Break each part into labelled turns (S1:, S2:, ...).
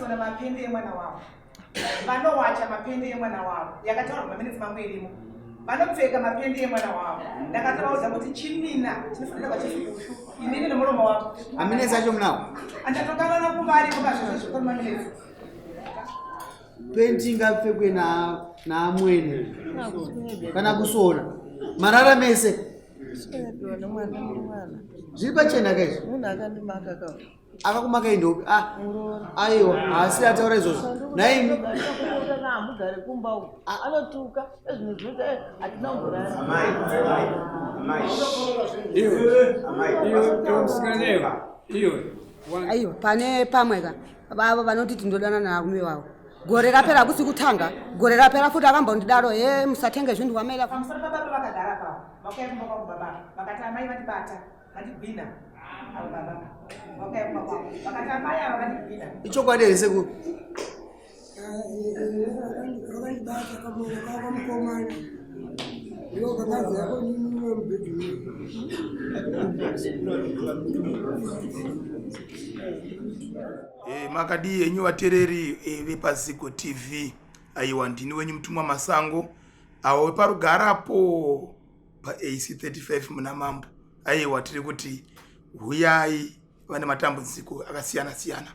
S1: Vanosona mapende emwana wavo. Vanowacha mapende emwana wavo. Yakataurwa maminitsi mangu irimo. Vanopfeka mapende emwana wavo. Ndakatovaudza kuti chimina chinofanira kuva chiri inini nemuromo wavo.
S2: Aminetsi acho munawo?
S1: Andatokanganwa kuva ariko pazvese zvekuri maminitsi.
S2: Penti ingapfekwe naamwene kana kusona marara mese zviri pachena kaizvo akakumaka indopi ah, aiwa haasi ataura izvozvo naimi
S3: hamugare kumba uku anotuka ezvinhu zvose eh, hatina kumborara
S4: aiwa pane pamwe ka vavo vanoti tindodana navarume vavo gore rapera hakusi kutanga gore rapera futi akambondidaro he musatenge zvinhu wamaila
S1: pamusoro pababa vakagara pavo vakauya kumba kwangu baba vakati amai vandibata vandigwina avo baba vakauya kumba kwangu vakati amai ava vandigwina
S2: ichokwadi here sekuru
S5: vakandibata kamwana kavo kamukomana ndivo kakazi yako niniwe mubhedhi
S6: E, makadii henyu vatereri e, vepaZigo TV. Aiwa ndini wenyu mutumwa Masango awo weparugarapo paAC 35 muna mambo. Aiwa tiri kuti huyai vane matambudziko akasiyana siyana.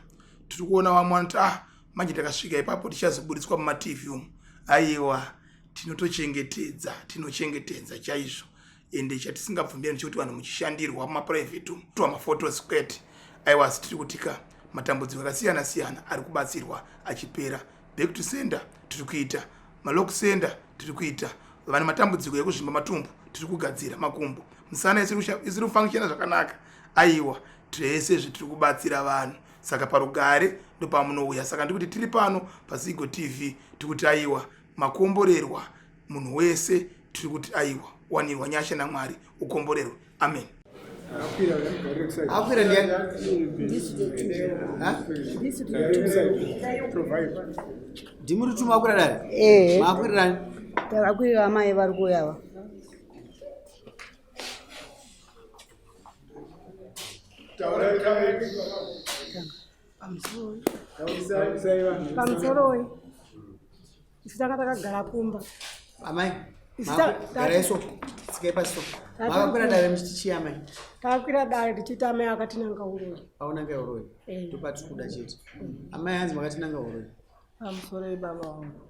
S6: Tiri kuona vamwe vanoti ah manje takasvika ipapo tichazoburitswa mumatv umu. Aiwa tinotochengetedza tinochengetedza chaizvo ende chatisingabvumire ndechekuti vanhu muchishandirwa mumaprivate umu kutwa maphotos kwete aiwa asi tiri kutika matambudziko akasiyana siyana ari kubatsirwa achipera back to sender tiri kuita malock sender tiri kuita vane matambudziko ekuzvimba matumbu tiri kugadzira makumbo misana isiri kufunctiona zvakanaka aiwa zvese izvi tiri kubatsira vanhu saka parugare ndopamunouya saka ndikuti tiri pano pazigo tv tikuti aiwa makomborerwa munhu wese tiri kuti aiwa wanirwa nyasha namwari ukomborerwe amen
S2: akwira ndiani ndimuri tuma akwira dare
S4: eh.
S2: maakwirirani
S4: takakwirira amai vari kuuya ava
S5: pamusoroi isu tanga takagara kumba
S2: amai garai so tsikai pasi so makakwira dare muchiti chii amai
S5: takakwira dare tichiti amai akatinanga uroyi
S2: aunanga uroyi eh. ndopatiri kuda chete amai hanzi makatinanga uroyi
S3: pamusoroi baba wangu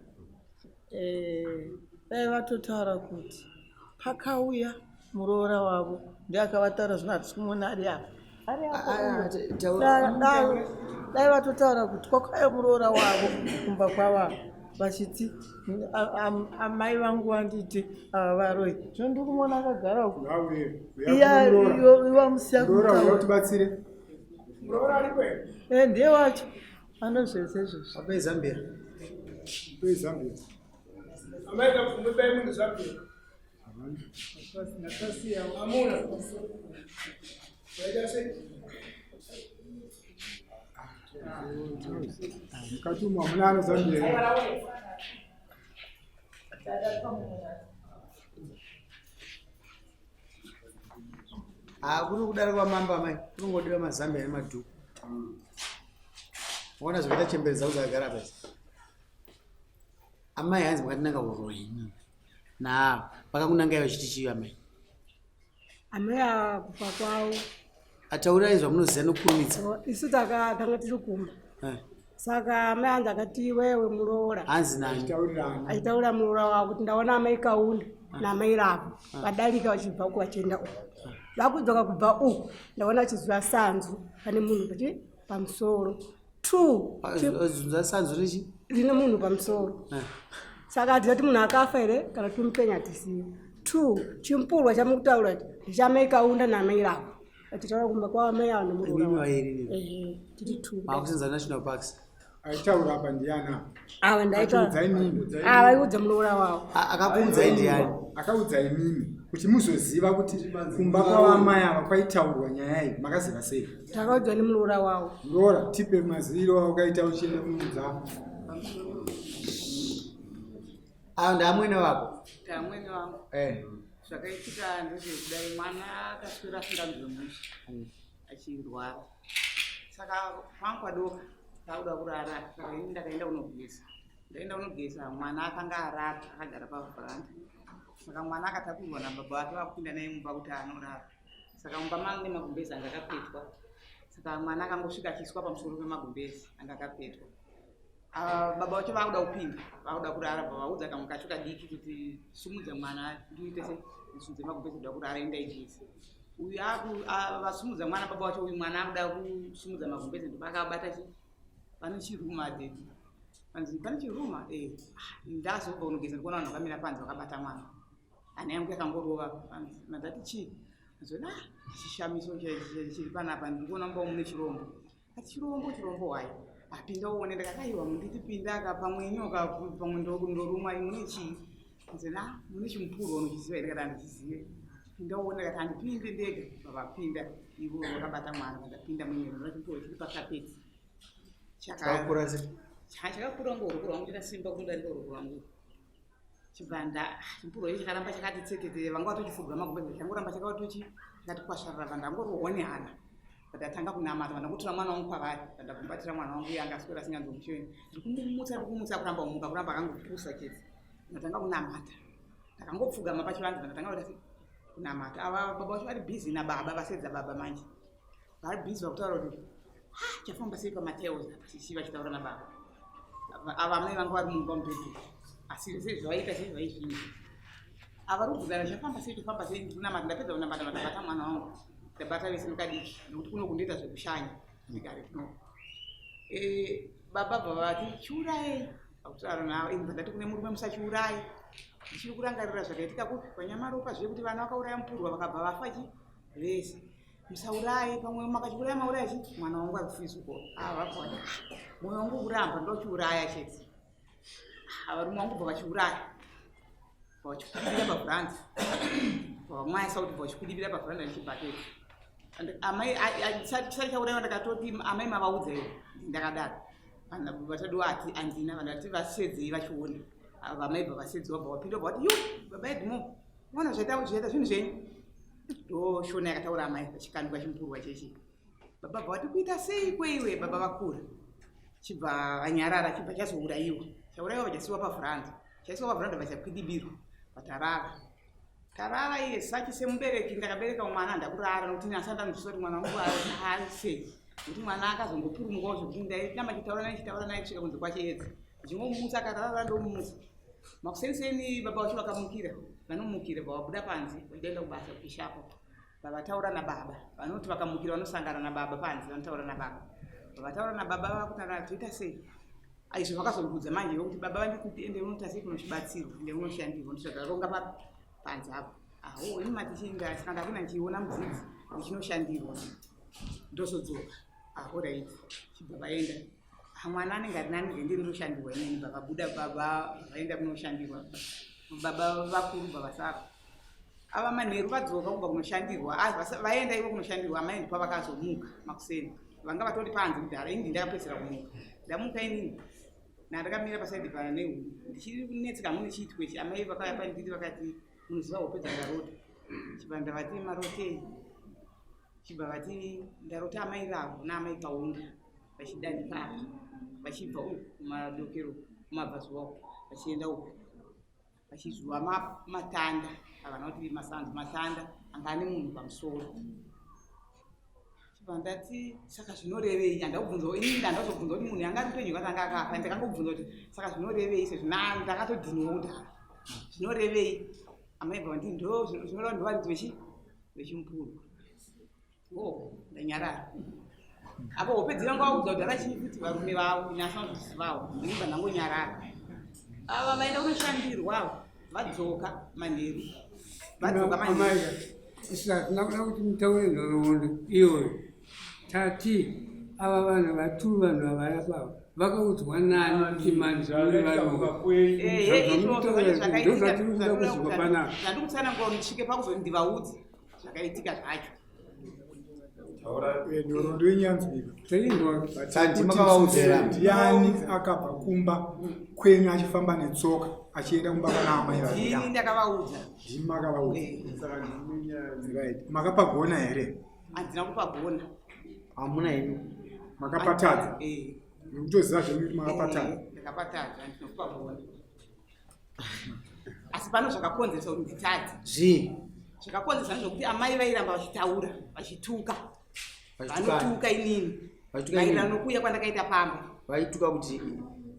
S3: eh, dai vatotaura kuti pakauya muroora wavo ndiye akavataura zvino hatisi kumuona ari apa ari apa dai vatotaura kuti kwakauya muroora wavo kumba kwavo vachiti amai vangu vanditi ava varoyi zvino ndiri kumuona akagara uku iwamusiya
S5: kutaurabatsire
S3: eh, ndiye wacho anozvese izvozvo
S2: Ape Zambia.
S5: Ape Zambia.
S7: Amai kapfumwe bai munhu Zambia. Amuna. Waita sei?
S5: Mukati umu hamuna ano Zambia.
S2: Ah, kuri kudaro kwamambo amai kunongodiwa mazambia nemadhuku. Waona zvakaita chembere dzangu dzakagara apa idzi. Amai hanzi makatinanga uroyi inini. Na vakakunangai vachiti chii amai?
S5: Amai ava kufa kwavo.
S2: Ataurai zvamunoziva nokurumidza.
S5: Isu takanga tiri kumba.
S2: Eh.
S5: Saka amai hanzi akati iwewe muroora.
S2: Hanzi nani?
S5: Achitaura muroora wavo kuti ndaona amai Kaunda ah. naamai Ravo ah. vadarika vachibva uku vachienda uku. Ah. Vakudzoka kubva uku ndaona vachiziva sanzu pane munhu kuti pamusoro. Two.
S2: Zunza sanzu richi?
S5: Rine munhu pamusoro. Saka hatizati munhu akafa here kana kuti mupenya hatisiyo. Two, chimpurwa chamukutaura ndichamai Kaunda naamai Ravo. Achitaura kumba kwamai ava
S2: nemuroora. Tiri two. Makusenza National Parks.
S7: Aitaura apa ndiani apa?
S5: Ava ndaitaura. Ava aiudza muroora wavo.
S2: Akakuudzai ndiani?
S7: Akaudza imimi kuti muzoziva kuti kumba kwavamai ava kwaitaurwa nyaya iyi makaziva sei?
S5: Takaudzwa nemuroora wavo.
S7: Muroora tipe maziviro awakaita uchienda kunoudza.
S2: Ava ndaamwene wako?
S8: Ndaamwene wangu.
S2: Eh.
S8: Zvakaitika ndezvekudai mwana akaswera asinganzwe mushe achirwara saka kwanga kwadoka. Takuda kurara, saka ini ndakaenda kunogeza. Ndaenda kunogeza, mwana akanga arara akagara pavharanda. Saka mwana akatakurwa nababa vake vakupinda naye mumba kuti anorara. Saka mumba mange magumbezi anga akapetwa. Saka mwana akangosvika achiiswa pamusoro pemagumbezi anga akapetwa. Ah, baba vacho vakuda kupinda, vakuda kurara, vavaudza kamwe kacho kadiki kuti sumudza mwana ndiite se ndisumudze magumbezi kuda kurara indaigeza. Uyu vasumudza mwana baba vacho, uyu mwana akuda kusumudza magumbezi ndopakabata chi pane chiruma dedi panzi pane chiruma eh ndazobva kunogeza ndikuona vanhu vakamira panze vakabata mwana. Hana yangu yakangorova panzi mandati chii, ndazona chishamiso chiri panapa, ndikuona mumba mune chirombo. Ati chirombo, chirombo wai apinda uone. Ndakati aiwa munditi pinda ka, pamwe nyoka, pamwe ndorumwa, mune chii? Nzena mune chimupurwa unochiziva here? Ndikati handichizive. Pinda uone. Ndakati handipinde ndega. Vavapinda ivo vakabata mwana, ndapinda munyero chimupurwa chiri pakapeti.
S2: Chakakura sei?
S8: Chakakura ngo ruoko rwangu chakasimba kudarika ruoko rwangu. Chibanda chimupurwa ichi chakaramba chakati tsekete, vanga vatochifuga magumbeze, changoramba chakatochi chakati kwasharara. Vandangorohwa nehana, ndatanga kunamata, vandangotora mwana wangu kwavari, ndagumbatira mwana wangu iye anga aswera asinganzwa. Ndiri kumumutsa, ndiri kumutsa, kuramba kumuka, kuramba akangopusa chete. Ndatanga kunamata, ndakangopfugama pachivanze, ndatanga kuita kunamata. Ava baba vacho vari busy nababa, vasedza baba manje vari busy vakutaura kuti "Ah, chafamba sei pamatails apa?" Chichi vachitaura nababa. Ava amai vanga vari mumba mubhedhuru, asi zvese zvavaita sei vaizvinza. Ava ri kubvunzana chafamba sei, chafamba sei. Ndikunamata, ndapedza kunamata, ndabata mwana wangu, ndabata vese nokadiki, nekuti kuno kundoita zvekushanya ndigare kuno. Baba bva vati chiurayei, vakutaura navo. Ini bva ndati kune murume, musachiuraye, ndichiri kurangarira zvakaitika kupi kwaNyamaropa zviye, kuti vana vakauraya mupurwa vakabva vafa chi vese. Musauraye, pamwe makachiuraya mauraya chi mwana wangu ari kufizuko. Ava vabva mwoyo wangu kuramba ndochiuraya chete. Varume vangu bva vachiuraya, vachikudibira pavhuranda, vamwaisa kuti vachikudibira pavhuranda nechibhaketi. Amai chisati chaurayiwa ndakatoti amai mavaudza iwo, ndakadaro. Vatadiwa ati andina vandati vasedzei vachiona. Vamai bva vasedziwa, bva vapinda, bva vati, "Yu baba Edmo, ona zvaita zvaita zvinhu zvenyu." Ndo shona yakataura amai vachikandwa chimupurwa chechi. Baba bva vati, "Kuita sei kweiwe?" Baba vakura chibva vanyarara, chibva chazourayiwa, chaurayiwa chasiwa pavhuranda, chaisiwa pavhuranda, vachakwidibirwa, vatarara tarara. Iye sachi semubereki ndakabereka mwana, ndakurara nokuti nasa ndanzwisisa kuti mwana wangu ari sei, nekuti mwana akazongopurumukawo zvekuti ndairamba chitaura naye, chitaura naye kusvika kunze kwachiedza, ndichingomutsa, akarara ndomumutsa. Makuseniseni baba vacho vakamukira, vanomukira bva vabuda panze vachidaenda kubasa kuchishapo, vavataura nababa. Vanoti vakamukira vanosangana nababa panze, vanotaura nababa, vavataura nababa, vakutaura toita sei. Izvo vakazondudza manje vokuti baba vanditi ende unoita sei kunochibatsirwa, ende unoshandirwa, ndosvakaronga panze apo. Aho ini mati chinda, saka ndakuna ndichiona mudzidzi ndichinoshandirwa ndozodzoka. Alright, chibva vaenda. Mwana anenge ari nani, ende ndinoshandirwa inini. Bva baba vaenda kunoshandirwa, baba vakuru bva vasara. Ava manheru vadzoka kubva kunoshandirwa, vaenda ivo kunoshandirwa, amai ndipo vakazomuka makuseni, vanga vatori panze kudhara. Ini ndakapedzisira kumuka, ndamuka inini nandakamira pasaidi pana nehuni, ndichiri kunetseka hangu nechiitiko ichi. Amai vakauya pandiri vakati, "Munoziva hope dzandarota?" Chibva ndavati, "Marotei?" Chibva vati, "Ndarota amai vavo naamai Kaunda vachidarika apa, vachibva uku kumadokero, kumabvazuva uku, vachienda uku, vachizuva matanda." Havana kuti masanzu, matanda anga ane munhu pamusoro. Chibva ndati, "Saka zvinorevei?" Handakubvunza ini, ndandazobvunza kuti munhu anga ari mupenyu kana anga akafa. Ndakangobvunza kuti saka zvinorevei, sezvo ndakatodhiniwa kudhara, zvinorevei? Amai bva vandii, "Ndo zvinoreva ndovaridzi vechimupurwa." O, ndanyarara apo. Hope dzivanga vaudza kudhara chii kuti varume vavo inasanozvizivawo, ndinobva ndangonyarara. Ava vaenda kunoshandirwa ava vadzoka manheru, vadzoka manheru.
S9: Amai, isu hatina kuda kuti mutaure nhoroondo iyoyo. Tati ava vanhu vaturu, vanhu vavarapa vakaudzwa nani kuti manzi muri varume?
S8: Ehe, izvozvo zvacho zvakaitika.
S9: Ndozvatiri kuda kuziva panapa.
S8: Zvandikutsanangura kuti ndisvike pakuzoti ndivaudze zvakaitika zvacho.
S7: Nhoroondo yenyanzwika.
S9: Tainzwa.
S2: Sandi makavaudzera.
S7: Ndiani akabva kumba kwenyu achifamba netsoka achienda kumba kana amai vaviri?
S8: Ndini ndakavaudza.
S7: Ndimi makavaudza?
S8: Eh.
S7: Right, makapagona here?
S8: Handina kupagona.
S2: Hamuna henyu?
S7: Makapatadza?
S8: Eh.
S7: Nekutoziva zvenyu kuti makapatana.
S8: Eh, ndakapatadza ndinokupa kuona. Asi pano zvakakonzeresa kuti nditadze.
S2: Zvii?
S8: Zvakakonzeresa ndezvekuti amai vairamba vachitaura, vachituka. Vanotuka inini. Maererano nokuuya kwandakaita pamba.
S2: Vaituka kuti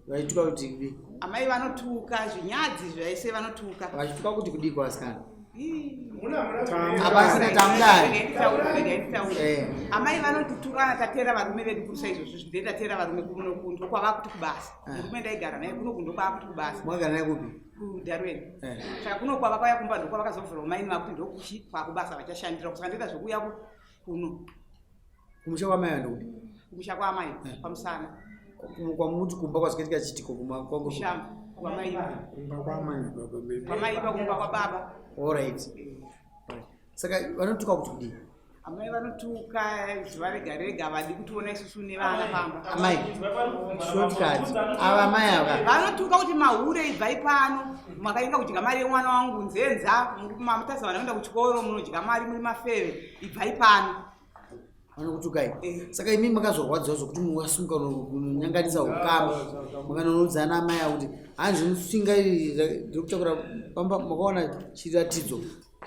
S2: vaituka kuti kudii?
S8: Amai vanotuka zvinyadzi zvese vanotuka.
S2: Vachituka kuti kudii kwavasikana? Hapasina tamudari.
S8: Eh. Amai vanotitukana tatera varume vedu kurusa izvozvo zvinde tatera varume kuno kundo kwava kuti kubasa. Eh. Murume ndaigara naye kuno kundo kwava kuti kubasa.
S2: Mwagara naye kupi?
S8: KuDarwin.
S2: Eh.
S8: Saka kuno kwava kwaya kumba ndokwavakazobvura mai vakuti ndokuchi kwakubasa vachashandira saka ndoita zvekuuya kuno.
S2: Kumusha kwamai vandokupi?
S8: Kumusha kwaamai pamusana.
S2: Kwamuti kumba kwazvikaitika chiitiko kuma kwangu.
S8: Kushamba kwamaiva.
S7: Kumba kwaamai.
S8: Kwamaiva kumba kwababa.
S2: All right. Saka vanotuka kuti kudii?
S8: Amai vanotuka zuva rega rega vadi kutiona isusu nevana pamba.
S2: Amai. Shortcut. Ava amai ava.
S8: Vanotuka kuti mahure ibvai pano. Makainga kudya mari yemwana wangu nzenza. Mamutasa vana kuenda kuchikoro munodya mari muri mafeve. Ibvai pano.
S2: Vanokutukai. Saka imi makazorwadziwa zvokuti mukasimuka kunonyanganisa ukama. Mukanonoudzana amai avo kuti hanzi musinga iri ndiri kutakura pamba makaona chiratidzo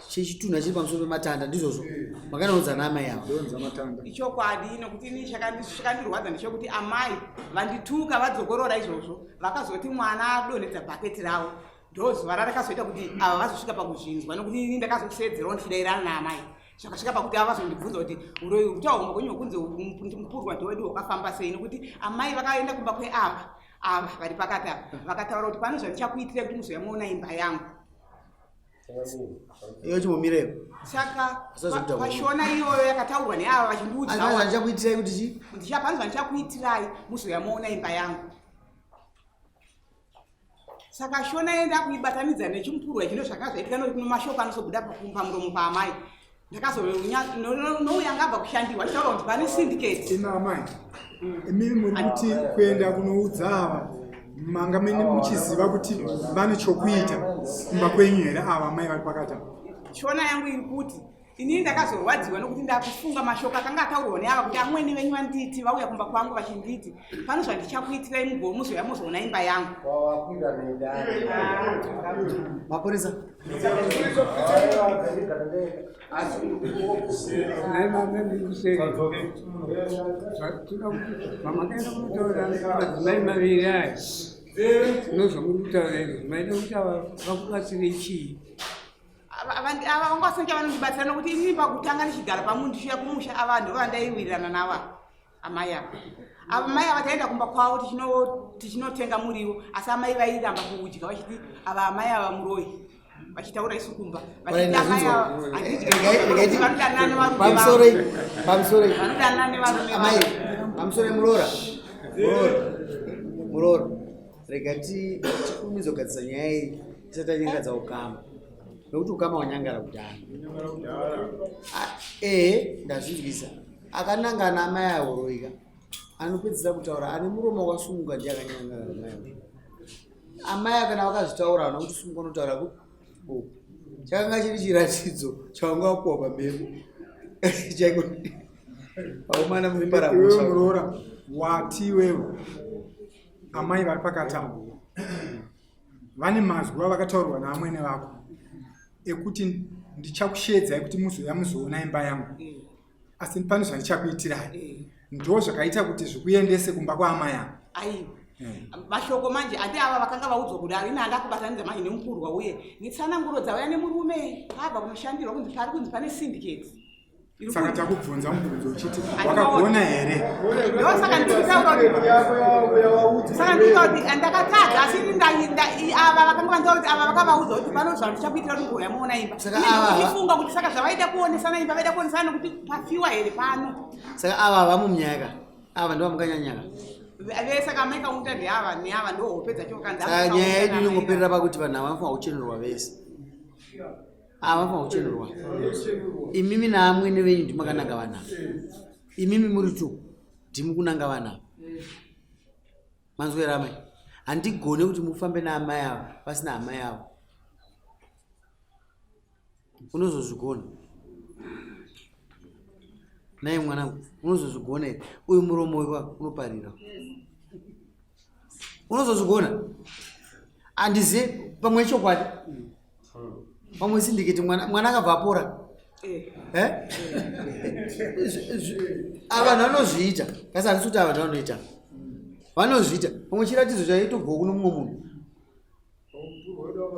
S2: chechitunha chiri pamusoro pematanda ndizvozvo. Makanoudzana amai avo.
S7: Ndonza matanda.
S8: Ichokwadi nokuti ini chakandirwadza ndechekuti amai vandituka vadzokorora izvozvo vakazoti mwana adonhedza bhaketi ravo ndozuva rarakazoita kuti ava vazosvika pakuzvinzwa nokuti ini ndakazosedzerawo ndichidairana naamai zvakasvika pakuti ava vazondibvunza kuti uroyi utaumba kwenyu hwekunzi mupurwa ndewedu wakafamba sei nokuti amai vakaenda kumba kweava ava vari pakati apa vakataura kuti pane zvandichakuitirai kuti muzouya moona imba yangu.
S2: Iyo chimbomireyo.
S8: Saka pashona iyoyo yakataurwa neava vachindiudza.
S2: Pane zvandichakuitirai kuti chii?
S8: Pane zvandichakuitirai muzouya moona imba yangu. Saka shona yenda kuibatanidza nechimupurwa chino zvakanga zvaitika nokuti mashoko anozobuda pamuromo paamai. Ndakazonouya angabva kushandirwa achitaura kuti pane syndicate.
S7: Imi amai, imi muri kuti kuenda kunoudza ava manga mene muchiziva kuti vane chokuita kumba kwenyu here ava amai vari pakati apa?
S8: Shona yangu iri kuti inini ndakazorwadziwa nokuti ndakufunga mashoko akanga ataurwa neava kuti amweni venyu vanditi vauya kumba kwangu vachinditi pano zvandichakuitirai mugo muzouya mozoona imba yangu.
S2: Mapurisa.
S9: Mamakaenda kunotaura madzimai maviri aya ndozvamuri kutaura izvo maida kuti ava vakubatsire chii?
S8: Ava vanga vasina chavanondibatsira nokuti inini pakutanga ndichigara pamunhu ndichiuya kumusha ava ndo vandaiwirirana navo amai ava. Amai ava taenda kumba kwavo tichinotenga muriwo asi amai vairamba kuudya vachiti ava amai ava muroyi vachitaura isu kumba vachiti amai ava handidyi vanodanana nevarume vavo.
S2: Pamusoro
S8: Vanodanana nevarume vavo.
S2: Amai, pamusoro muroora. Muroora. Muroora. Rega tikurumidze kugadzirisa nyaya iyi tisati tanyangadza ukama. Nokuti ukama hwanyangara kudhara. Ehe, ndazvinzwisa. Akanangana amai ahoroika. Anopedzisa kutaura ane muromo wakasumuka ndiye akanyangana amai avo. Amai kana vakazvitaura havana kuti sumuka unotaura ku uku. Chakanga chiri chiratidzo chawanga wapuwa pamhepo. Chaiko. Vakomana muri
S7: Iwewe
S2: paramusha.
S7: muroora wati iwewe amai vari pakati avo vane mazwi avakataurirwa naamwene vako ekuti ndichakusheedzai kuti muzouya muzoona imba yangu asi pane zvandichakuitirai ndo zvakaita kuti zvikuendese kumba kwaamai avo.
S8: Aiwa. Mashoko manje andi ava vakanga vaudzwa kudaro ini handa kubatanidza manje nemupurwa uye netsananguro dzauya nemurume abva kunoshandirwa kunzi pari kunzi pane syndicate.
S7: Saka takubvunza mubvunzo uchiti wakagona here?
S8: Ndosaka ndikutaura kuti saka ndikutaura kuti ndakatadza asi ini ava vakanga vanditaura kuti ava vakavaudza kuti pano zvandichakuitira kuti ngouya muona imba.
S2: Saka
S8: Ini
S2: ava-
S8: ndichifunga kuti saka zvavaida kuonesana imba vaida kuonesana nokuti pafiwa here pano.
S2: Saka ava havamo munyaya ka? Ava ndivo mukanyanyaka.
S8: Vese kamai kaunta ndeava neava ndo hope dzacho kanzi
S2: Saka nyaya yedu inongoperera pakuti vanhu ava vanofanira kuchenurwa vese. Ava vanofanira kuchenurwa. Imimi naamwene venyu ndimi makananga vanhu ava. Imimi muri tu ndimi kunanga vanhu ava. Manzwa here amai? Handigone kuti mufambe naamai ava pasina amai avo. Unozozvigona. Naye mwanangu, unozozvigona here? Uyu muromo uyu unoparira. Unozozvigona? Handizive, pamwe chokwadi, pamwe sindikiti mwana akabva apora. Eh? Vanhu vanozviita, kasi handisi kuti vanhu vanoita, vanozviita. Pamwe chiratidzo chaitobvawo kuno mumwe munhu,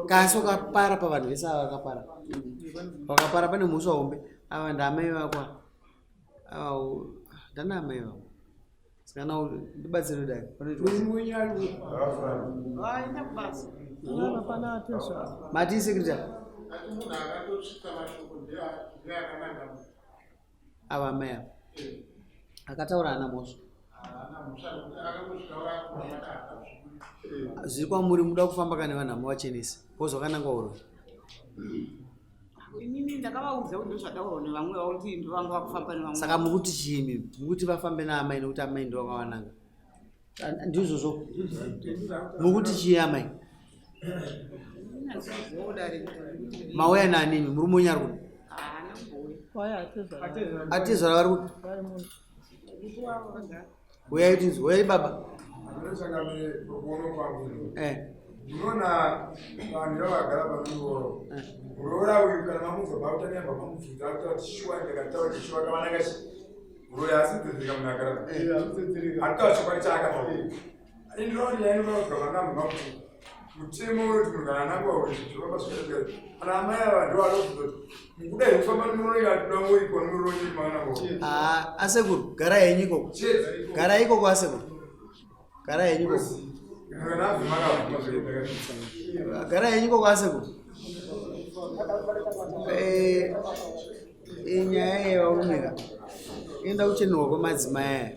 S2: kasi wakapara pavanhu vese ava vakapara, vakapara pane mhosva hombe. Ava ndaamai vako ava, ndana amai vako, saka na ndibatsire dai panoitwa.
S8: Vaenda kubasa.
S3: Hapana atezvara.
S2: Mati secretary?
S10: Ati munhu akatosvitsa mashoko ndiye akananga.
S2: Ava amai ava akataura ana mhosva.
S10: Haana mhosva nekuti akangosvika vakuaa.
S2: Zviri kwamuri, muda kufamba kane vanhu amuvachenese ko zvakanangwa uroi.
S8: Inini ndakavaudza kuti ndozvataurwa nevamwe vavo kuti ndovanga vakufamba nevamwe.
S2: Saka mukuti chiimi? Mukuti vafambe naamai nekuti amai ndo vakavananga? Ndizvozvo mukuti chii amai? Mauya nanini? Murume wenyu ari kuti
S8: Haana kumbouya.
S3: Waya atezvara.
S2: Atezvara vari kuti
S3: Vari munhu.
S2: Uyai tinzwe, uyai baba.
S11: Ndinochangamire kuona kwangu.
S2: Eh.
S11: Ndinoona vanhu vavagara pamurooro. Muroora uyu kana mamubva pakutaniyamba mamubvunza akutaura kuti shuwa ndakataura kuti shuwa kavananga chi. Muroyi asidzedzereka munhu agara. Akutaura chokwadi chaakataura. Indinoona nyaya inotaurwa vanambo kuti mutemo unoti munhu kana anangwa uri zvinofamba zvakaitika. Kana amai ava ndo vanobvunza kuti mukuda here kufamba nemuroyi kana kuda ngoikwa nemuroyi makanangwa.
S2: Ah, asekuru, garai henyu ikoko, garai ikoko asekuru, garai henyu ikoko, garai henyu ikoko asekuru. Eh, nyaya yevarume ka inoda kuchenurwa kwemadzimai aya.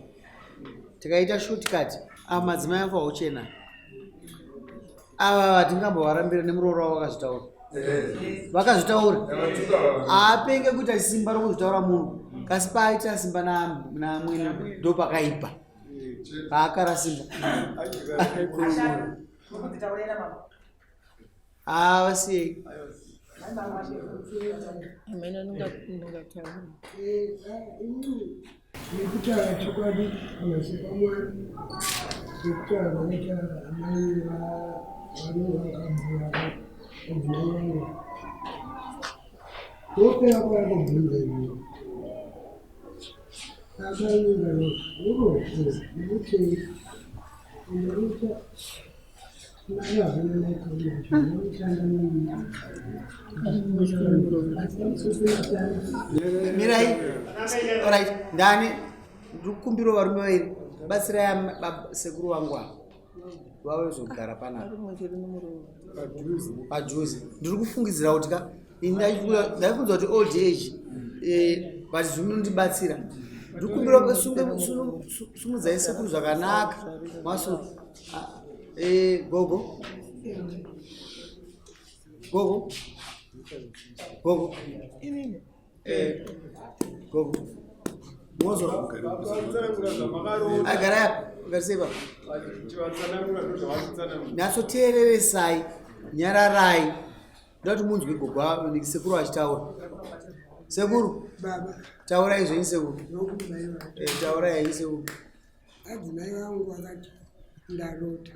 S2: Tikaita shortcut, ava madzimai afa kuchena ava vatingambovarambira nemuroora wavo. Vakazvitaura, vakazvitaura, haapenge kuita simba rokuzvitaura munhu, kasi paaita simba naamwene ndo pakaipa paakara simba.
S1: Mukudzitaurira mama.
S2: Haa, vasiyei.
S3: Amene ndingataura.
S12: Nekutaura chokwadi pamasi paMwari, nekutaura vanoita amai vanovakabvura madzimai vangu, hope yako yakobvunza iwe akainga nekuti ndarota mai havana maikaanoshanda.
S2: Mirai. Alright, ndani ndikukumbirawo varume vairi, batsirai sekuru vangu ava vave zogara panapa.
S3: Rimwe chete nemuroora.
S2: Padhuze. Ndiri kufungidzira kuti ka ini ndaifunza kuti old age, but zvinondibatsira. Ndikukumbira sumudzai sekuru zvakanaka maso. Gogo, gogo, gogo.
S3: Inini.
S2: Gogo mozo agarai apa, garisei papa, nyatsoteereresai, nyararai, ndoda kuti munzwe gogo sekuru achitaura. Sekuru.
S12: Baba.
S2: Taurai zvenyu sekuru.
S12: Nokumaiva.
S2: Taurai henyu sekuru.
S12: Adzimai vangu vakati ndarota.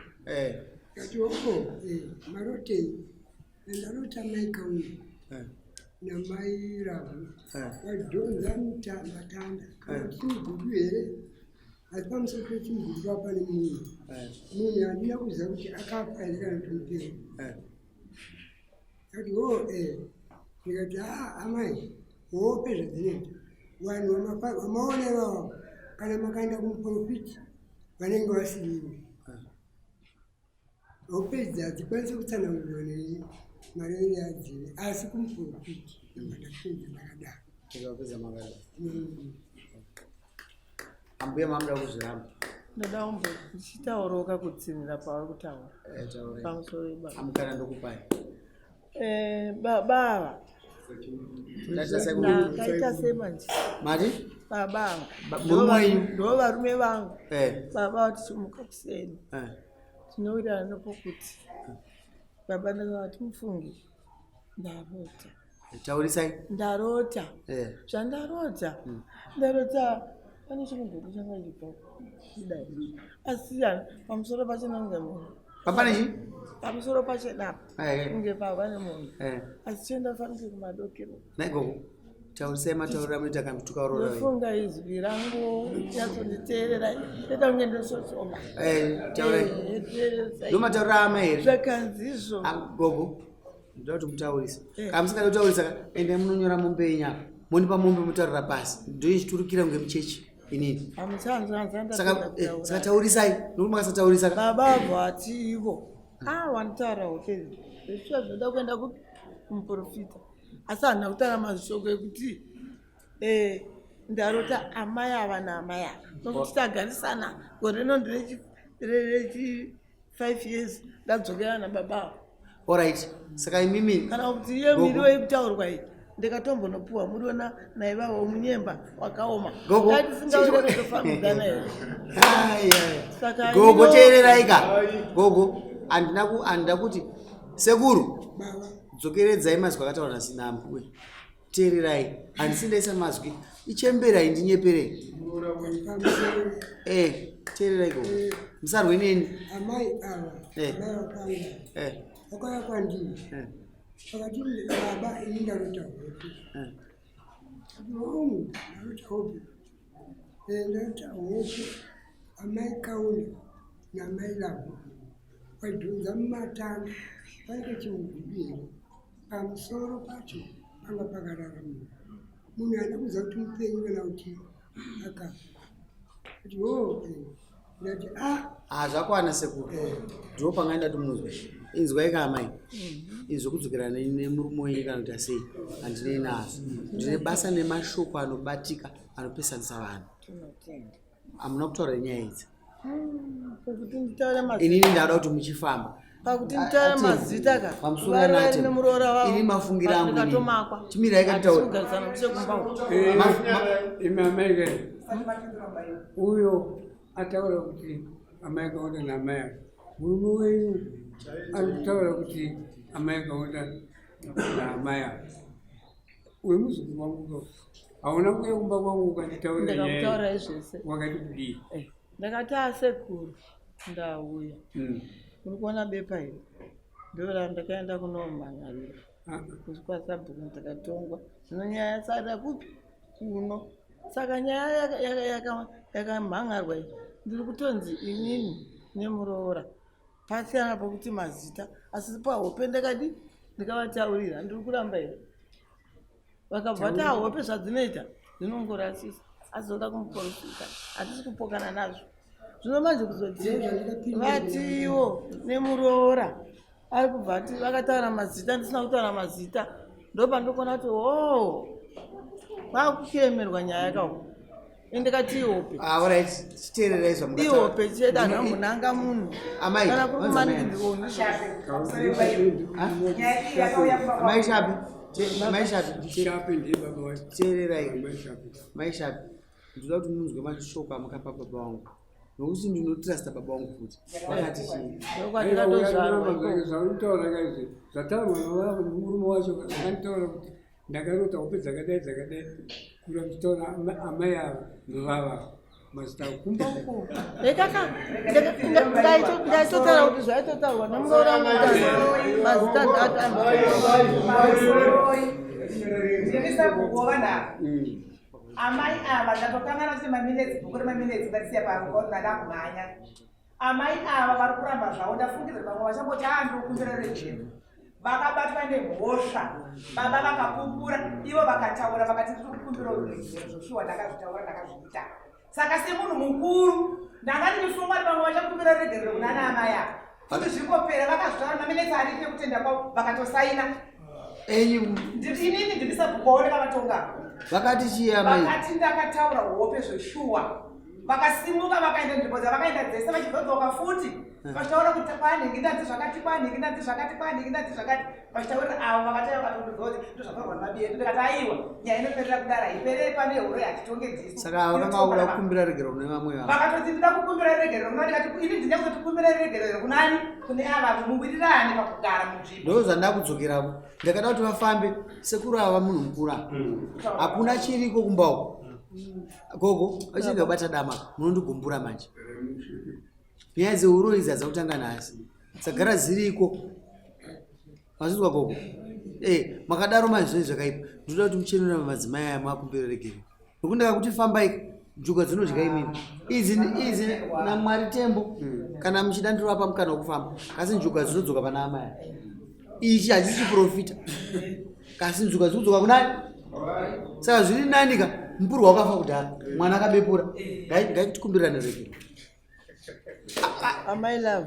S12: Kati oko marotei? Ndarota mai Kaungu namai Ravhu vadhonza matanda kana chimugudu here, asi pamusoro pechimugudu paa pane munhu. Munhu handina kuziva kuti akafa here kana kuti mupenyu. Kati ho ndikati aa amai, hope zvadzinoita vanhu vamaona ivavo, kana makaenda kumuprofiti vanenge vasirivo. Hope idzi hadzikwanisi kutsanangurwa nei marevere adziri, asi kumuprofiti ndapedza ndakadaro.
S2: Tikapedza makadaro. Ambuya, mamuda kuzviramba?
S3: Ndoda kumbo ndichitaurawo kakutsinira pavari kutaura.
S2: Taurai.
S3: Pamusoro webaba.
S2: Amukana ndokupai.
S3: Baba ava
S2: Ndaita sekuru.
S3: ndakaita semanje.
S2: Mati?
S3: Baba ava
S2: Murume wenyu?
S3: ndo varume vangu. Baba vatichimuka kuseni, tinowirirana nepokuti baba ndakavati mufungi ndarota.
S2: Taurisai.
S3: Ndarota. Zvandarota, ndarota. Pane chikumbuku changa chibva chidai. Asi pamusoro pachena kunge munhu.
S2: Papane chii?
S3: Pamusoro pachena apa.
S2: Eh.
S3: Kunge pane munhu.
S2: Eh.
S3: Asi chienda fanike kumadokero.
S2: Nhai gogo. Taurisai matauriro amunoita kana kuti tukaroora.
S3: Ndofunga izwi rangu nyatsonditeerera. Ndoita kunge ndososoma.
S2: Eh, taurai.
S3: Eh,
S2: Ndomatauriro amai here?
S3: Zvakanzi izvo.
S2: Ah, gogo. Ndoda kuti mutaurise.
S3: Eh.
S2: Kana musingade kutaurisa ka endai munonyora mombe yenyu apa. Mondipa mombe motaurira pasi. Ndoichiturikira kunge muchechi inini. Saka eh, saka taurisai. Nokuti makasataurisa ka.
S3: Baba vati ivo. Ah, wanditaura hope. Zvishuwa zvinoda kuenda kumuprofita. Asi handina kutaura mashoko ekuti eh, ndarota amai ava naamai ava. Nokuti tagarisana gore rino nderechi 5 years ndadzokera nababa ava.
S2: Alright. Saka imimi
S3: Kana kuti iye
S2: Gogo.
S3: miriwo yekutaurwa iyi ndikatombonopuwa muriwo naivavo munyemba wakaoma.
S2: Gogo.
S3: Dai tisingaurere tofambidzana here.
S2: Ai, ai.
S3: Saka
S2: Gogo
S3: ino-
S2: teererai ka. Gogo handina ku handina kuti sekuru dzokeredzai mazwi akataurwa nasinambuwe. Teererai. Handisi ndaisa mazwi. Ichemberai ndinyeperei. Eh, teererai gogo. Musarwe neni.
S12: Amai ava,
S2: Eh.
S12: amai vakanga
S2: Eh.
S12: vakauya kwandiri
S2: Eh.
S12: vakati baba ini ndarota hope.
S2: Eh.
S12: Ati hongu ndarota hope. Eh, ndarota hope amai Kaunda namai Lavhu vaidhonza mumatanga paite chimugudu here pamusoro pacho panga pakarara munhu munhu haana kuziva kuti mupenyu kana kuti akafa kuti ho ndati a
S2: Ah, zvakwana sekuru. Ndipo pangaenda kuti munzwe. Inzwai ka amai. Izvo kudzokera nemurume wenyu kana kuti asei handinei nazvo. Ndine basa nemashoko anobatika anopesanisa vanhu.
S3: Tinotenda.
S2: Hamuna kutaura nyaya idzi.
S3: Pakuti nditaure mazita.
S2: Inini ndauda kuti muchifamba.
S3: Pakuti nditaure mazita ka.
S2: Pamusoro
S3: Vari
S2: ana
S3: vari
S2: Atema.
S3: nemuroora wavo.
S2: Ini mafungira angu inini.
S3: Ndikatomakwa.
S2: Chimirai
S3: Hatisi
S2: katitaure.
S3: kugarisana mushe kumba uko.
S9: Imi amai kai uyo ataura kuti amai kaunda naamai ava murume wenyu ari kutaura kuti amai kaunda naamai ava uyu muzukuru wangu ka hauna kuuya kumba kwangu ukanditaurira nyaya iyi.
S3: Ndakakutaurirai zvese.
S9: wakati kudii
S3: Ndakati asekuru ndauya. Muri kuona bepa iri? Ndora ndakaenda kunomhan'arira. Kusvikwa sabhuku ndakatongwa. Zvino nyaya yasarira kupi? Kuno. Saka nyaya yakamhan'arwa iyi ndiri kutonzi inini nemuroora pasiyana pokuti mazita asi pahope ndakadi ndikavataurira ndiri kuramba here vakabva vati ahope zvadzinoita dzinongorasisa asi zoda kumuprofita hatisi kupokana nazvo zvino manje kuzoti vatiwo nemuroora ari kubva ati vakataura mazita ndisina kutaura mazita ndopandokona kuti ho kwakukemerwa nyaya kako ende kati ihope
S2: Ah, alright. Chiteererai zvamukataura.
S3: ihope chete anhu ambonanga munhu
S2: Amai,
S3: kana kuri
S2: vanzi amai.
S3: kumanikidzwa
S2: Mai Shapi. Mai Shapi.
S9: Shapi ndiye baba wacho.
S2: Teererai. Mai Shapi. Ndinoda kuti munzwe mashoko amukapa baba vangu. Nokuti ndinotrusta baba vangu futi. Vakati chii?
S9: Zvaurikutaura kaizvi zvataurwa nemurume wacho akanditaura kuti ndakarota hope dzakadai dzakadai kura kuchitaura amai ava novava mazita kumba uko
S3: ekaka ndaitotaura kuti zvaitotaurwa nemuroora wangu mazita
S1: Ndimisakugo vanhu ava. Amai ava ndatokangana kuti maminetsi bhuku remaminetsi ndarisiya pano ndakumhanya. Amai ava vari kuramba zvavo ndafungidzira vamwe vachangoti aa ndikukumbira rejero. Vakabatwa nemhosva. Baba vakapupura, ivo vakataura vakati ndiri kukumbira ruregerero zvoshuwa ndakazvitaura ndakazviita. Saka semunhu mukuru ndanga ndichifunga kuti vamwe vachakumbira ruregerero kuna ana amai ava. Kuti zvingopera vakazvitaura maminetsi aripo ekutenda kwavo vakatosaina.
S2: Enyu
S1: Inini ndimisakugowo ndakavatonga.
S2: vakati chii amai?
S1: Vakati ndakataura hope zveshuwa. Vakasimuka vakaenda nzvimbo dzavakaenda dzese vachidzoka futi. Vachitaura kuti kwanhingi ndadzi zvakati kwanhingi ndadzi zvakati kwanhingi ndadzi zvakati. Vachitaurira avo vakatauya vakatondudza kuti ndozvataurwa nemabi edu. Ndikati aiwa nyaya inoperera kudara haipereri pane huro hatitonge dzisu.
S2: Saka ava vakanga vakuda kukumbira regerero kune vamwe vavo.
S1: Vakatoti ndida kukumbira regerero kuna ndikati ini ndine kuzoti kumbira regerero kunani kune ava muwirirane pakugara munzvimbo.
S2: Ndo zvandakudzokerako. Ndakada kuti vafambe sekuru ava munhu mukuru ava. Hakuna chiriko kumba uko. Gogo, vachinge kubata dama, munondigumbura manje. Nyaya dzehuroyi idzi hadzina kutanga nhasi. Dzagara dziriko. Mazvinzwa gogo? Eh, makadaro manje zvinhu zvakaipa. Ndinoda kuti muchenure madzimai aya makumbira regero. Nokuti ndakakuti fambai njuga dzinodya imini. Idzi idzi naMwari tembo kana muchida ndirovapa mukana wekufamba. Kasi njuga dzinodzoka pana amai. Ichi hachisi chiprofita. Kasi njuga dzinodzoka kunani? Saka zviri nani ka mupurwa wakafa kudhara. Mwana akabepura. Ngaitikumbirane regero.
S3: Amai love.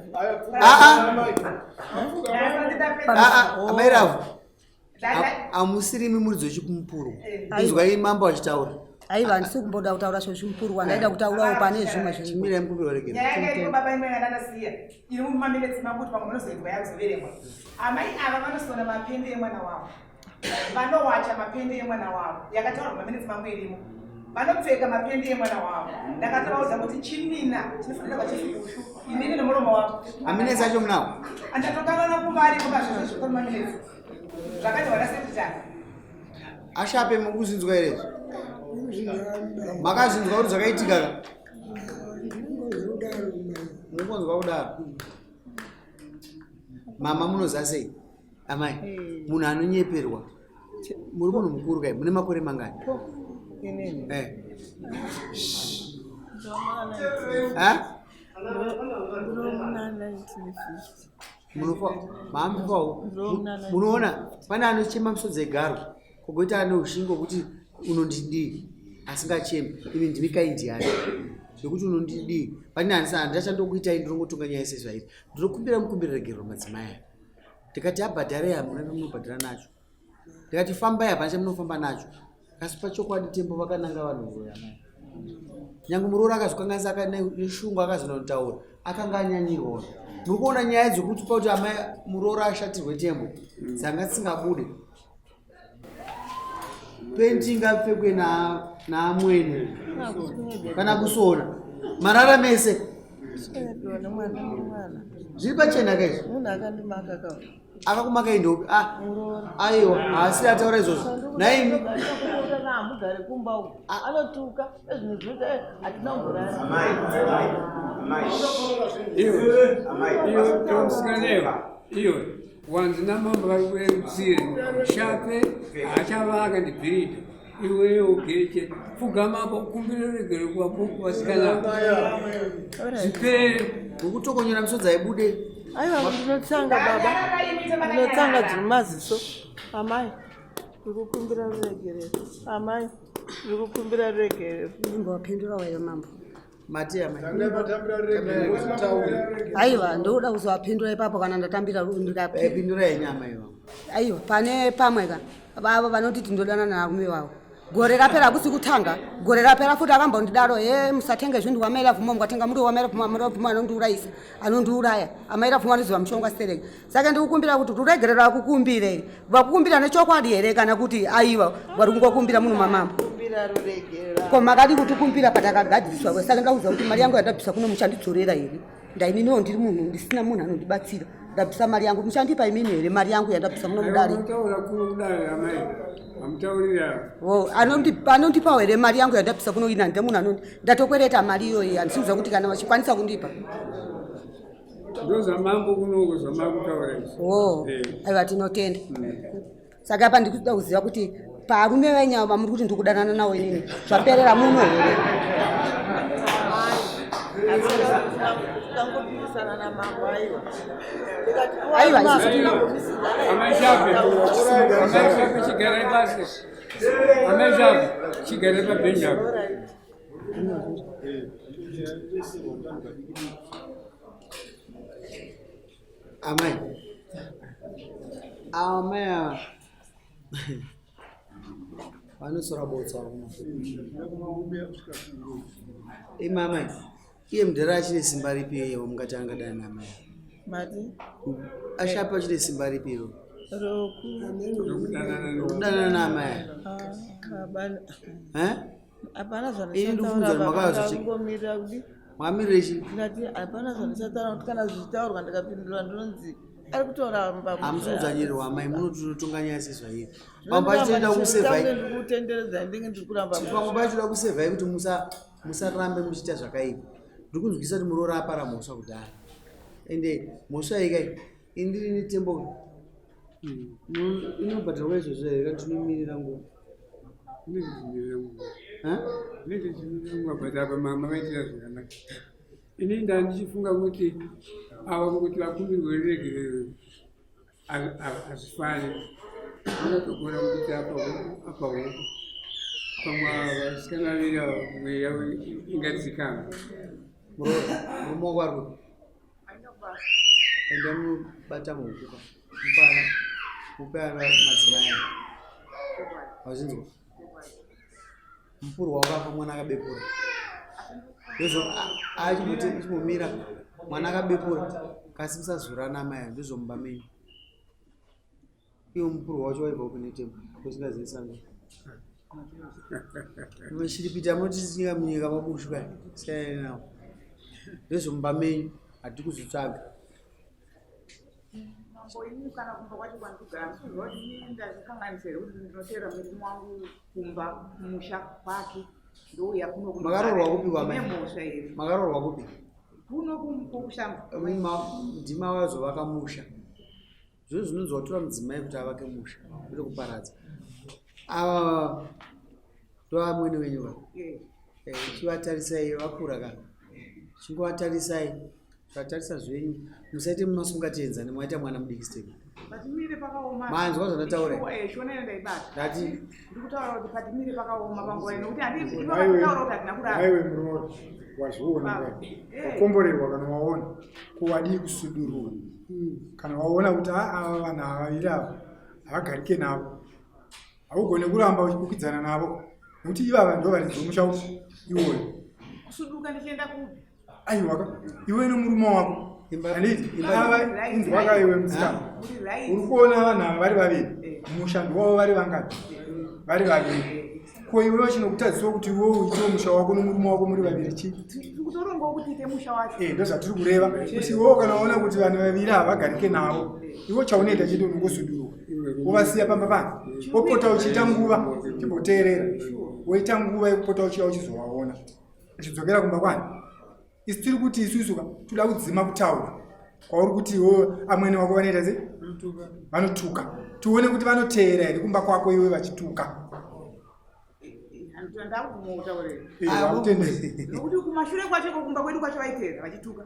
S2: Amai love. Amusirimi muri dzechikumupurwa. Inzwai mambo achitaura.
S4: Aiwa, handisi kumboda kutaura zvezvimupurwa, ndaida kutaurawo pane zvimwe zviri.
S2: Chimirai mukumbirwa regero.
S1: Nyaya yanga iripo baba imwe yandandasiya iri mumaminetsi mangu kuti pamwe munozoinzwa yakuzoverengwa. Amai ava vanosona mapende emwana wavo. Vanowacha mapende emwana wavo. Yakataurwa mumaminetsi mangu irimo. Vanopfeka mapende emwana wavo. Ndakatovaudza kuti chimina chinofanira kuva chisikushu. Inini nemuromo wavo.
S2: Maminetsi acho munawo?
S1: Andatokanganwa kumba ariko pazvese zviri mumaminetsi. Zvakati wanasekitari.
S2: Ashape mukuzvinzwa here izvi? Makazvinzwa kuti zvakaitika ka? Mukunzwa kudaro. Mama munoziva sei? Amai, munhu anonyeperwa. Muri munhu mukuru kai, mune makore mangani?
S3: Inini.
S2: Eh. Ha?
S3: Ndiri muna 1950.
S2: Munofa maambifawo. Munoona pane anochema misodzi egaro kogoita ane ushingi hwekuti unondidii asingachemi imi ndimi kaindi yacho zvekuti unondidii pane handachandokuitai ndinongotonga nyaya sezvairi ndinokumbira mukumbira regerero madzimai aya ndikati abhadhare hamuna chamunobhadhara nacho ndikati fambai hapana chamunofamba nacho kasi pachokwadi tembo vakananga vanhu vuroya mai nyange muroora akazvikanganisa neshungu akazonotaura akanga anyanyirwa muri kuona nyaya dzekuti pauti amai muroora ashatirwe tembo dzanga dzisingabude penti ingapfekwe naamwene kana kusona marara mese zviri pachena kaizvo
S3: Munhu akandimaka ka.
S2: Akakumaka indopi? Ah, aiwa, haasi ataura izvozvo. Naimi
S3: hamugare kumba uku anotuka ezvinhu zvose hatina kumborara.
S9: Iwe, iwe, musikana iwe, wanzi namambo vari kurerutsire shape haachavaka ndibhirida iwewe ugeche pfugamapo kumbira regero kuvasikana zvipere
S2: ngokutokonyora misodzi haibude.
S3: Aiwa, ndinotsanga baba, ndinotsanga dziri maziso. Amai, ndiri kukumbira ruregerero. Amai, ndiri kukumbira ruregerero.
S4: Imbowapindura wayo mambo.
S2: Mati amai.
S4: Aiwa, ndoda kuzovapindura ipapo kana ndatambira
S2: Pindura yenyu amai vangu.
S4: Aiwa, pane pamwe ka vavo vanoti tindodana navarume vavo. Gore rapera hakusi kutanga, gore rapera futi akambondidaro he musatenge zvinhu wamai Ravhuma, mukatenga muri wamai Ravhuma, amai Ravhuma anondiurayisa, anondiuraya. Amai Ravhuma anoziva mushonga stereki. Saka ndikukumbira kuti ruregerero akukumbire, vakukumbira nechokwadi here kana kuti aiwa vari kungokumbira munhu mamambo.
S3: Kumbira ruregerero.
S4: Ko makadi kutikumbira patakagadziriswa, saka ndakuziva kuti mari yangu yandabvisa kuno muchandidzorera here? Ndaininiwo ndiri munhu ndisina munhu anondibatsira, ndabvisa mari yangu muchandipa imini here mari yangu yandabvisa muno mudare?
S9: Taura kuno kudare amai, amutaurira.
S4: Wo, anondipawo here mari yangu yandabvisa kuno ina nde munhu anondi ndatokwereta mari iyoyi, handisi kuziva kuti kana vachikwanisa kundipa.
S9: Ndo zvamambo kunoko zvamakutaura izvi.
S4: Wo, aiwa tinotenda. Saka apa ndikuda kuziva kuti parume venyu ava muri kuti ndikudanana nawo inini zvaperera muno here?
S3: Tangopikisana namambo aiwa.
S4: Aiwa, isusu
S9: Amai Shape, amai Shape chigarai pasi. Amai Shape chigarai pabhenji apo.
S2: Amai. Amai ava. Vanosora botsa varume. Imi amai, iye mudhara achine simba ripi iye wamungati angadana naamai?
S3: Mati
S2: Ashape achine simba ripi iro?
S3: roku.
S2: Rokudanana naamai ava.
S3: Hapana.
S2: Eh?
S3: Hapana
S2: Ini ndikufunza kuti makauya zvichi-
S3: zvandichataura.
S2: Mwamirire chi?
S3: Ndati hapana zvandichataura kuti kana zvichitaurwa ndikapindura ndinonzi Ari kutoramba.
S2: Hamusi kudzvanyirirwa amai, munototonga nyaya sezvairi. Pamwe pacho toenda kusevhai.
S3: Ndikutenderedza ndinge ndiri kuramba.
S2: Pamwe pacho toda kusevhai kuti musarambe muchiita zvakaipa. Ndiri kunzwisa kuti muroora apara mhosva kudhara. Ende mhosva iyi kai ini ndiri netembo inobhadharwa izvozvo here kana tinomirira nguva?
S9: But apa mavaitira zvakanaka. Ini ndandichifunga kuti ava kuti vakumbirwe ruregerero hazvifani vangatogona kuti apa huku pamwe vasikana vaviri ava mweya ingadzikama.
S2: Murume wako ari kupi? Enda munobata muhuku ka mupana mupe ana madzimai aya. Wazvinzwa? Mupurwa wakafa mwana akabepura. Ndizvo achimbomira mwana akabepura kasi musazorana amai aya ndizvo mumba menyu. Iwo mupurwa wacho waibva kupi netembo usingazivi sango. Mashiripiti amunotisiya munyika mabushu kaya siyanai nawo. Ndezvemumba menyu hatidi kuzvitsvaga.
S8: Mambo ini kana kumba kwacho kwandikugara ndikuziva kuti ini ndazvikanganisa here kuti ndinoteera murume wangu kumba kumusha kwake ndouya kuno
S2: Makaroorwa kupi kwamai?
S8: Ndine mhosva here?
S2: Makaroorwa kupi?
S8: Kuno kushamba.
S2: Ndima wazovaka musha. Zvino zvinonzi watora mudzimai kuti avake musha kwete kuparadza. Ava ndovamwene wenyu va. Eh, chivatarisai vakura ka. Chingovatarisai. Vatarisa zvenyu. Musaite mumasungatenzane mwaita mwana mudiki step.
S8: Patimire pakaoma.
S2: Manzwa zvandataura?
S8: Eh, shona ino ndaibata.
S2: Ndati
S8: ndikutaura kuti patimire pakaoma panguva ino kuti handii ivo vakutaura kuti hatina kurara.
S7: Aiwe muroora wazviona
S8: Eh.
S7: wakomborerwa kana waona ko wadii kusudurura kana waona kuti "Ah, ava vanhu ava vaviri ava havagarike navo haugone kuramba uchikwikwidzana navo nekuti ivava ndo varidzi vomusha upi iwoyo
S8: Kusuduka ndichienda kupi?
S7: aiwa ka iwe nemurume wako handiti ava inzwaka iwe musikana uri kuona vanhu ava vari vaviri mushandi wavo vari vangani vari vaviri ko iwewe chinokutadzisawo kuti iwewe uitewo musha wako nomurume wako muri vaviri chii
S8: Tikutorongawo kuti ite musha wacho.
S7: Eh, ndozvatiri kureva kuti iwewe kana waona kuti vanhu vaviri havagarike navo iwe chaunoita chete unongosuduruka wovasiya pamba pano wopota uchiita nguva chimboteerera woita nguva yekupota uchiya uchizovaona uchidzokera kumba kwani isu tiri kuti isusu ka toda kudzima kutaura kwauri kuti iwe amwene wako vanoita se vanotuka tione kuti vanoteera here kumba kwako iwe vachituka
S8: Ndakubvuma
S7: Eh, vakutendera.
S8: Nokuti kumashure kwacho iko kumba kwedu kwacho vaiteera vachituka.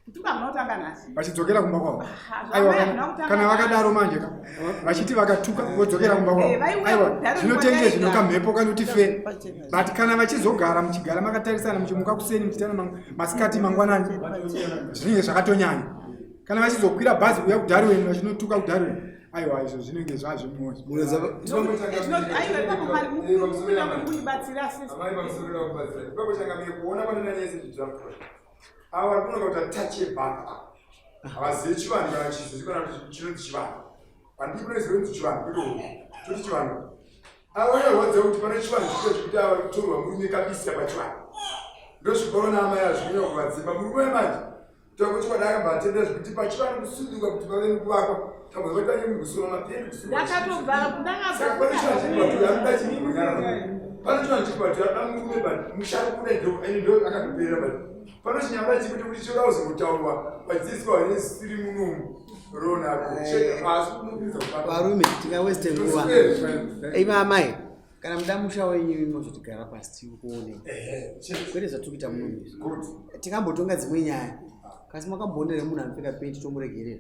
S8: Kutuka hamuna kutanga nhasi.
S7: vachidzokera kumba kwavo
S8: Ah,
S7: aiwa
S8: zvamai hamuna kutanga
S7: kana vakadaro manje ka vachiti vakatuka vodzokera kumba kwavo
S8: Eh, vaiuya
S7: aiwa
S8: kudhara
S7: zvinotenge
S8: kwataita.
S7: zvino kamhepo kanoti fe but kana vachizogara muchigara makatarisana muchimuka kuseni muchitana masikati mangwanani zvinenge zvakatonyanya kana vachizokwira bhazi kuuya kudarwen vachinotuka kudarwen aiwa izvo zvinenge zvazvimwoyo
S11: Amai pamusoro da kubatsira. Ipapo changamire kuona panona nyaya sezvidzvakura. Ava vari kunoka kuti atache bhaka ava. Havazivi chivanhu kana chizivi kana kuti chinonzi chivanhu. Handii kunoziva kunzi chivanhu kwete uku. Toti chivanhu. Ava vanorwadza kuti pane chivanhu chito chekuti ava kutorwa murume kabisa pachivanhu. Ndozvikoro naamai azvinyanya kuvadzimba. Murume manje takuti kwada akabva atenda zvekuti pachivanhu kusunduka kuti pave nekuvakwa. Tambozwa kuti pane munhu kusura mapendi kusura.
S8: Ndakatobva
S11: Saka pane chivanhu chiri patuya anoda chinyarara. Pane chivanhu chiri patuya anoda murume but musharo kuda ndo ende ndo akatoperera but pano chinyamura chikuti kuti choda kuzongotaurwa vadzidziswa vanesiri munomu rona asi unopinza kubata.
S2: Varume tingaweste nguva. Imi amai kana muda musha wenyu imi mozotigara pasi tikuone. Kwete zvatiri kuita muno izvi. Tingambotonga dzimwe nyaya. Kasi makamboona here munhu anopfeka penti tomuregerera?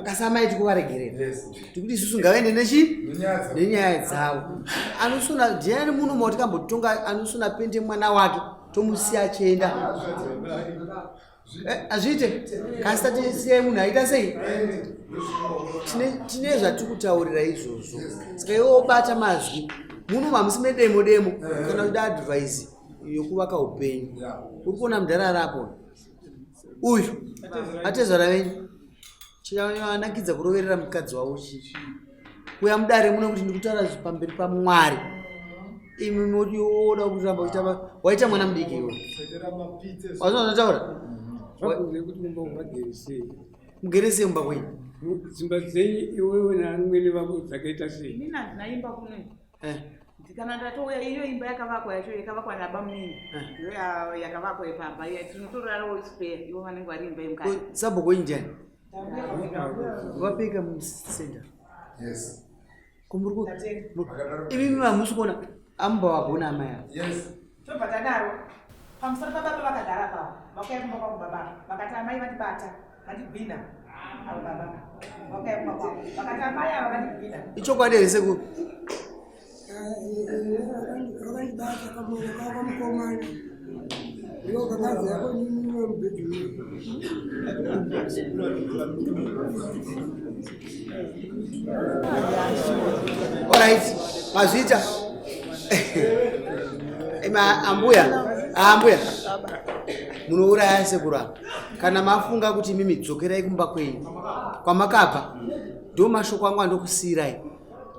S2: Kasi amai tikuvaregerera. Tikuti isusu ngavaende nechi nenyaya dzavo. Anosona ndiani muno mauti kambotonga anosona penti mwana wake tomusiya achienda. Hazviite kasi tati siyai munhu aita sei? Tine zvatiri kutaurira izvozvo. Saka iwe wobata mazwi muno hamusi medemo demo kana kuda advice yokuvaka upenyu. Uri kuona mudhara ari apo uyu atezvara venyu chivanakidza kuroverera mukadzi wavo chii kuya mudare muno kuti ndikutaura pamberi paMwari imi modi woda kuramba uchiita waita mwana mudiki iwe wazvinotaura
S9: Zvakunze kuti mumba ungagere sei.
S2: Mugere sei mumba kwenyu?
S9: Dzimba dzenyu iwewe naamwene vako dzakaita sei?
S8: Inini handina imba kuno.
S2: Eh.
S8: Kana ndatouya iyo imba yakavakwa yacho yakavakwa nabamunini.
S2: Eh.
S8: Ndiyo yakavakwa ipamba iya tinotorarawo spare ivo vanenge vari imba yemukati.
S2: Sabhuku wenyu ndiani? Vapika musenda.
S11: Yes.
S2: Kumuri Imi hamusi kuona amba wagona amai ava.
S11: Yes.
S1: Tobva tadaro pamusoro pababa vakagara pavo vakauya kumba kwangu baba vakati amai vandibata vandigwina avo baba vakauya kumba kwangu vakati amai ava vandigwina.
S2: Ichokwadi here sekuru?
S12: Vakandibata kamwana kavo kamukomana ndiwo kakazi yako niniwe mubhedhu.
S2: Alright, mazviita. Ima ambuya, ambuya. Munouraya sekuru ava. Kana mafunga kuti mimi dzokerai kumba kwenyu kwamakabva, ndo mashoko angu andokusiirai.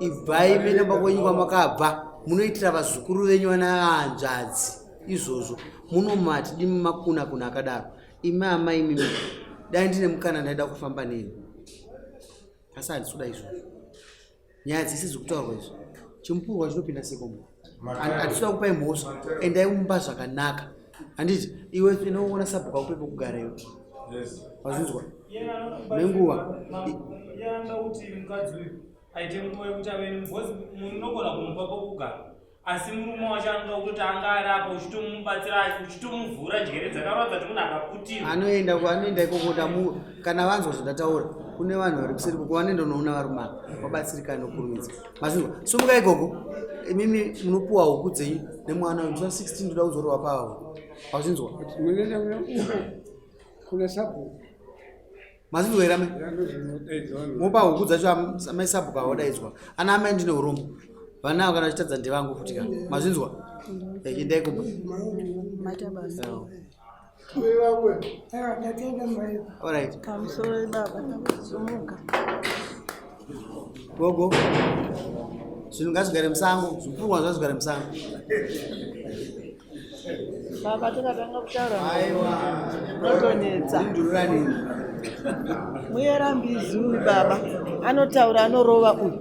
S2: Ibvai mene kumba kwenyu kwamakabva, munoitira vazukuru venyu vana hanzvadzi izvozvo. Munomati dimi makuna kuna akadaro. Imi amai mimi, dai ndine mukana ndaida kufamba neni. Asi handisi kuda izvozvo. Nyaya dzese dziri kutaurwa izvi chimupurwa chinopinda sekomo. Handisi kuda kupai mhosva, endai mumba zvakanaka. Handiti iwe inoona sabhuku akupe pekugara iwe. Wazvinzwa? Nenguva.
S13: Iye anoda kuti mukadzi uyu aite nguva yekuti ave because munhu unogona kumupa pokugara asi murume wacho anoda kutoti anga ari apo uchitomubatsira uchitomuvhura njere dzakaratidza kuti munhu akaputirwa.
S2: Anoenda anoenda ikoko tamu kana vanzwa zvandataura kune vanhu vari kuseri koko vanoenda unoona varume ava vabatsirikana nokurumidza. Mazvinzwa? Sumuka ikoko imimi munopuwa huku dzenyu nemwana uyu musi wa 16 ndoda kuzorova pavo. Wazvinzwa?
S9: Munoenda kuna sabhuku.
S2: Mazvinzwa here amai? Mopa huku dzacho amai sabhuku awadaidzwa. Ana amai ndine urombo. Vana avo kana vachitadza ndevangu futi ka. Mazvinzwa? Endai kumba.
S5: Maita basa.
S12: Ndatenda mai.
S2: Alright.
S3: Pamusoro baba sumuka.
S2: Gogo. Zvinhu ngazvigare musango, zvipurwa ngazvigare musango.
S3: Baba tikatanga kutaura
S2: Aiwa.
S3: unotonetsa.
S2: Ndururani.
S3: Muyera mbizi uyu baba anotaura anorova uyu.